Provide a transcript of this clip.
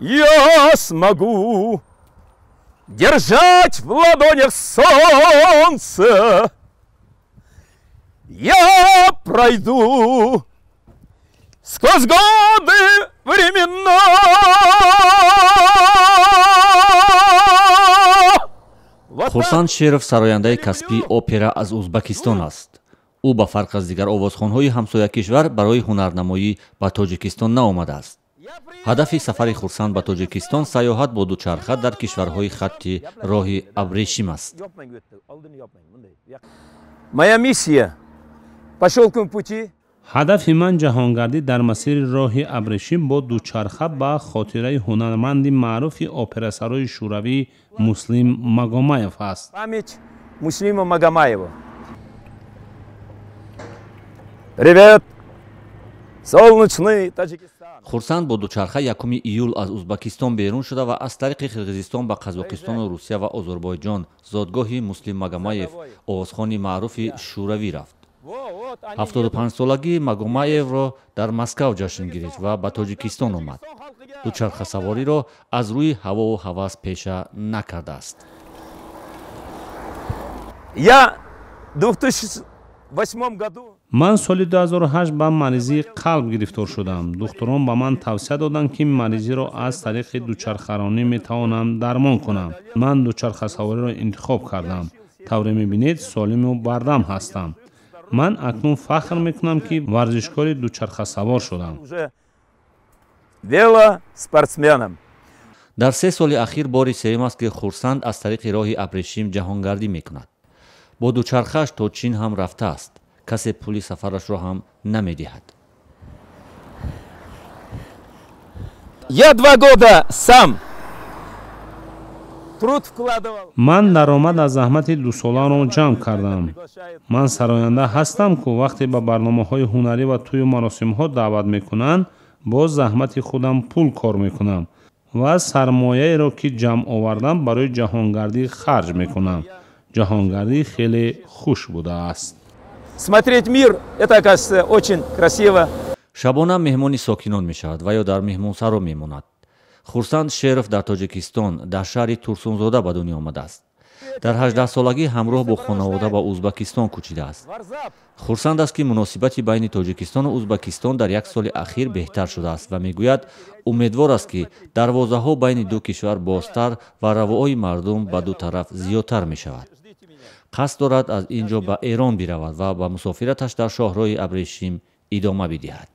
Я смогу держать в ладонях солнце. Я пройду сквозь годы времена. Хурсанд Шеров сарояндаи касбии опера аз Узбакистон аст. Ӯ ба фарқ аз дигар овозхонҳои ҳамсоя кишвар барои ҳунарнамоӣ ба Тоҷикистон наомадааст. Ҳадафи сафари Хурсанд ба Тоҷикистон саёҳат бо дучарха дар кишварҳои хатти роҳи абрешим аст. Моя миссия по шелковому пути. Ҳадафи ман ҷаҳонгардӣ дар масири роҳи абрешим бо дучарха ба хотираи ҳунарманди маъруфи операсарои шӯравӣ Муслим Магомаев аст. Память Муслима Магомаева. Привет, солнечный Таджикистан. Хурсанд бо дучарха 1 июл аз Узбакистон берун шуда ва аз тариқи Қирғизистон ба Қазоқистону Русия ва Озарбойҷон, зодгоҳи Муслим Магомаев, овозхони маъруфи шӯравӣ рафт. 75-солагии Магомаевро дар Москав ҷашн гирифт ва ба Тоҷикистон омад. Дучархасавориро аз рӯи ҳавову ҳавас пеша накардааст. Я в 2008 году. Ман соли 2008 ба маризии қалб гирифтор шудам. Духтурон ба ман тавсия доданд, ки маризиро аз тариқи дучархаронӣ метавонам дармон кунам. Ман дучархасавориро интихоб кардам. Тавре мебинед, солиму бардам ҳастам. Ман акнун фахр мекунам, ки варзишкори дучархасавор шудам. Велоспортсменом. Дар 3 соли ахир бори сеюм аст, ки Хурсанд аз тариқи роҳи абрешим ҷаҳонгардӣ мекунад. Бо дучархааш то Чин ҳам рафтааст. Касе пули сафарашро ҳам намедиҳад. Я 2 года сам труд вкладывал. Ман даромад аз заҳмати дусоларо ҷамъ кардам. Ман сароянда ҳастам, ку вақте ба барномаҳои ҳунарӣ ва тӯю маросимҳо даъват мекунанд, бо заҳмати худам пул кор мекунам ва сармояеро, ки ҷамъ овардам, барои ҷаҳонгардӣ харҷ мекунам. Ҷаҳонгардӣ хеле хуш будааст. Смотреть мир — это, оказывается, очень красиво. Шабона меҳмони сокинон мешавад ва ё дар меҳмонсаро мемонад. Хурсанд Шеров дар Тоҷикистон, дар шаҳри Турсунзода ба дунё омадааст. Дар 18-солагӣ ҳамроҳ бо хонавода ба Узбакистон кӯчидааст. Хурсанд аст, ки муносибати байни Тоҷикистону Узбакистон дар як соли ахир беҳтар шудааст ва мегӯяд, умедвор аст, ки дарвозаҳо байни ду кишвар бозтар ва равоҳои мардум ба ду тараф зиёдтар мешавад. Қасд дорад аз ин ҷо ба Эрон биравад ва ба мусофираташ дар шоҳроҳи абрешим идома бидиҳад.